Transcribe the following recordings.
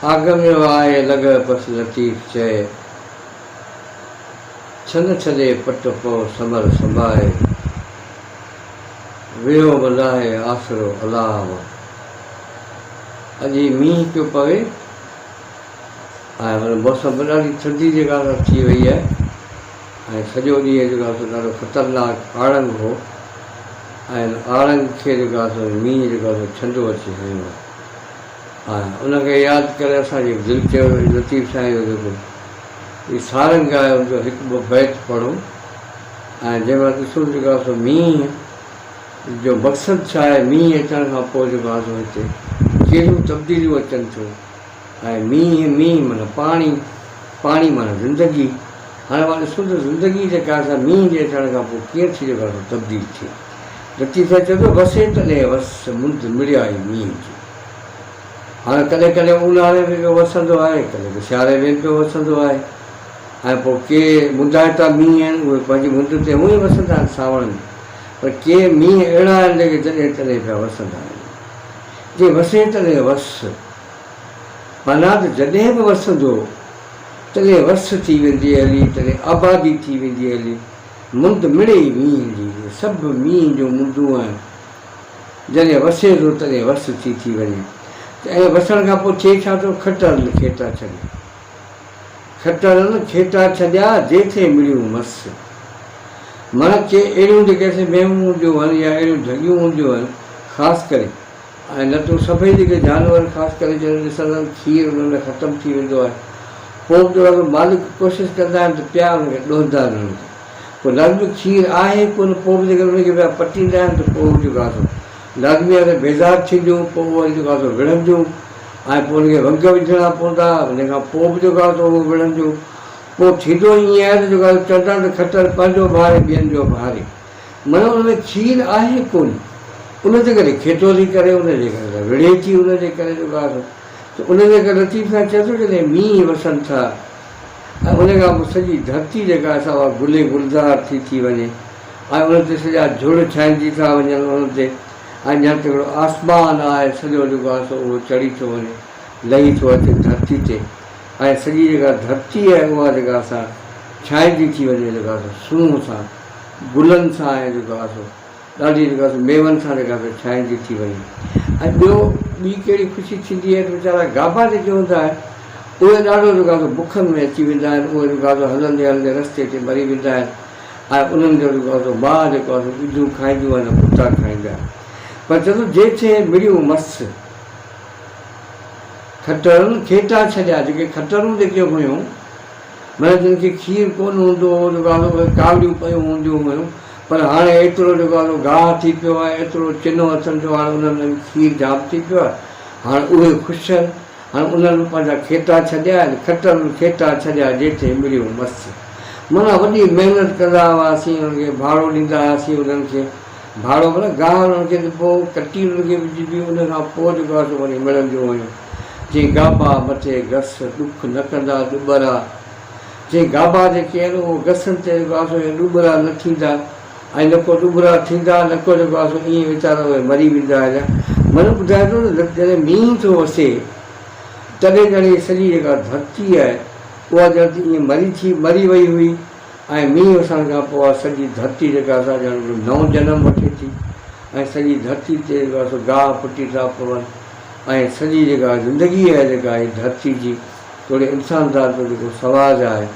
آگميو آء لڳء پس لطيف چئي، ڇن ڇڏي پٽ پئو سمر سنباهي، ويهو ملاهي آسرو الله مان. اڄ هي مينهن پيو پوي ۽ معنيٰ موسم به ڏاڍي ٿڌي جيڪا سا ٿي وئي آهي ۽ سڄو ڏينهن جيڪو آهي سو ڏاڍو خطرناڪ آڙنگ هو ۽ ان آڙنگ کي جيڪو آهي سو مينهن جيڪو آهي سو ڇنڊو اچي هنيو آهي. ۽ ان کي ياد ڪري اسان جي دل چيو ته لطيف سائين جو جيڪو هي سارنگ آهي ان جو هڪ ٻه بيت پڙهون ۽ جنهن مان ڏسون جيڪو آهي سو مينهن جو مقصد ڇا آهي، مينهن اچڻ کان پوء جيڪو آهي سو هتي ڪهڙيون تبديليون اچن ٿيون ۽ مينهن مينهن معنيٰ پاڻي، پاڻي معنيٰ زندگي، هاڻي اوهان ڏسو ته زندگي جيڪا آهي سا مينهن جي اچڻ کان پوء ڪيئن ٿي جيڪو آهي سو تبديل ٿئي. لطيف سائين چوي ٿو، وسي تڏهن وس، مند مڙيائي مينهن جي. هاڻي ڪڏهن ڪڏهن اونهاري ۾ پيو وسندو آهي، ڪڏهن ته سياري ۾ به پيو وسندو آهي ۽ پوء ڪي مندائتا مينهن آهن، اهي پنهنجي مند تي هونئن ئي وسندا آهن سانوڻ ۾، پر ڪي مينهن اهڙا آهن جيڪي جڏهن تڏهن پيا وسندا آهن. جي وسي تڏهن وس، معنيٰ ته جڏهن به وسندو تڏهن وس ٿي ويندي هلي، تڏهن آبادي ٿي ويندي هلي. مند مڙئي مينهن جي، سڀ مينهن جون مندون آهن. جڏهن وسي ٿو تڏهن وس ٿي ٿي وڃي ته ۽ وسڻ کان پوء ٿئي ڇا ٿو؟ کٽرن کيٽا ڇڏيا. کٽرن کيٽا ڇڏيا، جيٿي مڙيون مس. معنيٰ ڪي اهڙيون جيڪي اسين مينهون هونديون هن يا اهڙيون ڍڳيون هونديون هن، خاص ڪري ۽ نه ته سڀئي جيڪي جانور خاص ڪري جڏهن ڏسندا آهن کير انهن ۾ ختم ٿي ويندو آهي پوء به ٿورو مالڪ ڪوشش ڪندا آهن ته پيا انهن کي ڏوهندا آهن انهن کي پوء لازمي کير آهي ڪونه پوء به جيڪڏهن انهن کي پيا پٽيندا آهن ته پوء هو جيڪو آهي سو لازمي آهي ته بيزار ٿينديون پوء وري جيڪو آهي سو وڙهنديون ۽ پوء انهن کي ونگ وجهڻا پوندا ان کان پوء به جيڪو آهي سو هو وڙهنديون پوء ٿيندو ائين آهي ته جيڪو آهي سو چوندا آهن ته کٽر پنهنجو ڀاري ٻين جو ڀاري. معنيٰ ان ۾ کير آهي ڪونه، ان جي ڪري کيٽو ٿي ڪري، ان جي ڪري ته وڙهي ٿي، ان جي ڪري جو ڪا ٿو ته ان جي ڪري لطيف سائين چئي ٿو جڏهن مينهن وسن ٿا ۽ ان کان پوء سڄي ڌرتي جيڪا آهي سا اها گلي گلزار ٿي ٿي وڃي ۽ ان تي سڄا جهڙ ڇائنجي ٿا وڃن ان تي ۽ ڄڻ ته هڪڙو آسمان آهي سڄو جيڪو آهي سو اهو چڙهي ٿو وڃي لهي ٿو اچي ڌرتي تي ۽ سڄي جيڪا ڌرتي آهي اها جيڪا سا ڇائنجي ٿي وڃي جيڪا سو سونهن سان گلن سان ۽ جيڪو آهي سو ڏاڍي جيڪو آهي سو ميون سان جيڪا سو ڇانئجي ٿي وڃي ۽ ٻيو ٻي ڪهڙي خوشي ٿيندي آهي ته ويچارا گابا جيڪي هوندا آهن اهي ڏاڍو جيڪو آهي سو بکن ۾ اچي ويندا آهن اهي جيڪو آهي سو هلندي هلندي رستي تي مري ويندا آهن ۽ انهن جو جيڪو آهي سو ماء جيڪو آهي سو ڳجهون کائينديون آهن ۽ ڪتا کائيندا آهن پر چوندو جيٿي مڙيون مس کٽرن کيٽا ڇڏيا جيڪي کٽرون جيڪي هيون معنيٰ جن کي کير ڪونه هوندو هو جيڪو آهي سو اهي ڪاوڙيون پيون هونديون هيون پر هاڻي ايترو جيڪو آهي سو گاهه ٿي پيو آهي ايترو چنو اٿن جو هاڻي انهن ۾ به کير جام ٿي پيو آهي هاڻي اهي خوش آهن هاڻي انهن به پنهنجا کيٽا ڇڏيا آهن کٽن به کيٽا ڇڏيا جيٺي مڙيون مس معنيٰ وڏي محنت ڪندا هئاسين انهن کي ڀاڙو ڏيندا هئاسين انهن کي ڀاڙو معنيٰ گاهه انهن کي ڏبو هو ڪٽي انهن کي وجهبي ان کان پوء جيڪو آهي سو وڃي مڙنديون هيون. چي گابا مٿي گس، ڏک نه ڪندا ڏٻرا. چي گابا جيڪي آهن اهو گسن تي جيڪو آهي سو اهي ڏٻرا نه ٿيندا ۽ نه ڪو ڏٻرا ٿيندا نه ڪو جيڪو آهي سو ائين ويچارا اهي مري ويندا هليا. معنيٰ ٻڌائي ٿو ته جڏهن مينهن ٿو وسي تڏهن ڄڻ هي سڄي جيڪا ڌرتي آهي اها ڄڻ ته ائين مري ٿي مري وئي هئي ۽ مينهن وسڻ کان پوء اها سڄي ڌرتي جيڪا سا ڄڻ نئون جنم وٺي ٿي ۽ سڄي ڌرتي تي جيڪو آهي سو گاهه ڦٽي ٿا پون. ۽ سڄي جيڪا زندگي آهي جيڪا هي ڌرتي جي توڙي انسان ذات جو جيڪو سماج آهي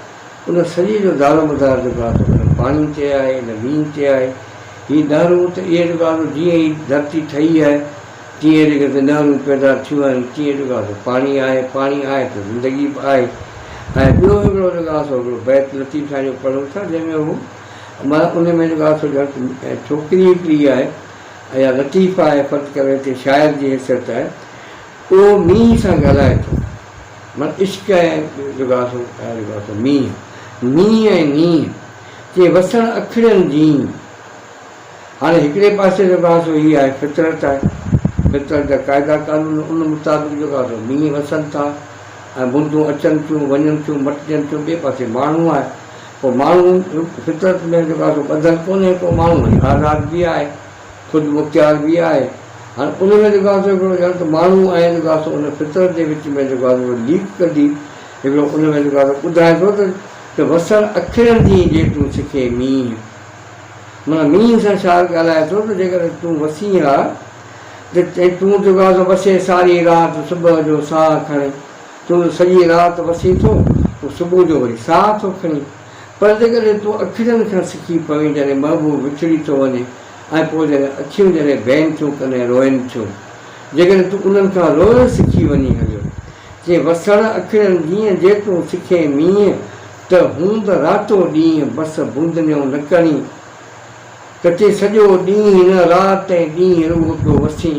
ان سڄي جو دارومدار جيڪو آهي سو ان پاڻي تي آهي ان مينهن تي آهي. هي نهرون ته اهي جيڪو آهي سو جيئن هي ڌرتي ٺهي آهي تيئن جيڪي هتي نهرون پيدا ٿيون آهن تيئن جيڪو آهي سو پاڻي آهي پاڻي آهي ته زندگي به آهي ۽ ٻيو هڪڙو جيڪو آهي سو هڪڙو بيت لطيف سائين جو پڙهون ٿا جنهن ۾ هو معنيٰ ان ۾ جيڪو آهي سو ڄڻ ڇوڪري هڪڙي آهي اها لطيف آهي فرض ڪري هتي شاعر جي حيثيت آهي اهو مينهن سان ڳالهائي ٿو معنيٰ عشق ۽ جيڪو آهي سو جيڪو آهي سو مينهن مينهن ۽ نينهن چي وسڻ اکڙين جين هاڻي هڪڙي پاسي جيڪو آهي سو هي آهي فطرت آهي فطرت جا قاعدا قانون ان مطابق جيڪو آهي سو مينهن وسن ٿا ۽ بوندون اچن ٿيون وڃن ٿيون مٽجن ٿيون ٻئي پاسي ماڻهو آهي پوء ماڻهو فطرت ۾ جيڪو آهي سو ٻڌل ڪونهي ڪو ماڻهو وري آزاد به آهي، خود مختيار به آهي. هاڻي ان ۾ جيڪو آهي سو هڪڙو ڄڻ ته ماڻهو ۽ جيڪو آهي سو ان فطرت جي وچ ۾ جيڪو آهي سو ليڪ ڪڍي هڪڙو ان ۾ جيڪو آهي سو ٻڌائي ٿو ته ته وسڻ اکڙين جي جي تون سکين مينهن. معنيٰ مينهن سان شاعر ڳالهائي ٿو ته جيڪڏهن تون وسين ها ته ۽ تون جيڪو آهي سو وسين ساري رات صبح جو ساهه کڻي. تون سڄي رات وسين ٿو پوء صبح جو وري ساهه ٿو کڻين. پر جيڪڏهن تون اکڙين کان سکي پوين جڏهن محبوب وڇڙي ٿو وڃي ۽ پوء جڏهن اکيون جڏهن بين ٿيون ڪن ۽ روئن ٿيون. جيڪڏهن تون انهن کان روئڻ سکي وڃين هليو. چي وسڻ اکڙين جيئن جي تون سکين مينهن ته هوند راتو ڏينهن بس بوندنيون نه ڪرين ته چي سڄو ڏينهن نه رات ۽ ڏينهن رڳو پيو وسين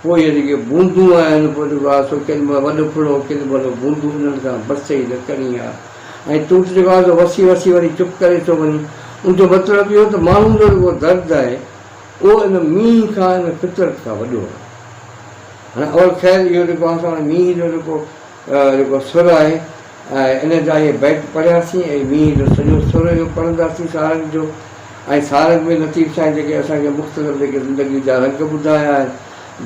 پوء اهي جيڪي بوندون آهن پوء جيڪو آهي سو ڪيڏي مهل وڏ ڦڙو ڪيڏي مهل بوندون انهن کان بس ئي نه ڪرين ها ۽ تون ته جيڪو آهي سو وسي وسي وري چپ ڪري ٿو وڃين ان جو مطلب اهو ته ماڻهو جو جيڪو درد آهي اهو ان مينهن کان ان فطرت کان وڏو آهي. هاڻي اول خير اهو جيڪو آهي سو هاڻي مينهن جو جيڪو جيڪو سر آهي ۽ ان جا اهي بيت پڙهياسين ۽ مينهن جو سڄو سر اهو پڙهنداسين سارنگ جو ۽ سارنگ ۾ لطيف سائين جيڪي اسان کي مختلف جيڪي زندگي جا رنگ ٻڌايا آهن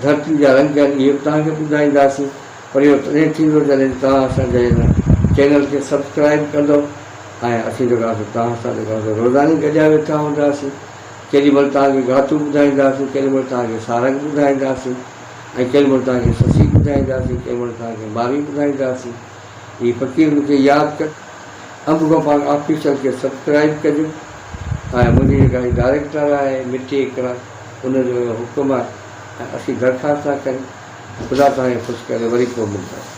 ڌرتي جا رنگ آهن اهي به توهان کي ٻڌائينداسين پر اهو تڏهن ٿيندو جڏهن توهان اسان جي هن چينل کي سبسڪرائب ڪندو ۽ اسين جيڪو آهي سو توهان سان جيڪو آهي سو روزاني گڏيا ويٺا هونداسين. ڪيڏي مهل توهان کي گهاتو ٻڌائينداسين، ڪيڏي مهل توهان کي سارنگ ٻڌائينداسين ۽ ڪيڏي مهل توهان کي سسي ٻڌائينداسين، ڪيڏي مهل توهان کي مارئي ٻڌائينداسين. هي فقير مون کي ياد ڪر. انب گوپانگ آفيشل کي سبسڪرائيب ڪجو ۽ منهنجي جيڪا هي ڊائريڪٽر آهي مٺي اقرا ان جو اهو حڪم آهي ۽ اسين درخواست ٿا ڪريون. خدا توهان کي خوش ڪري وري پوء ملنداسين.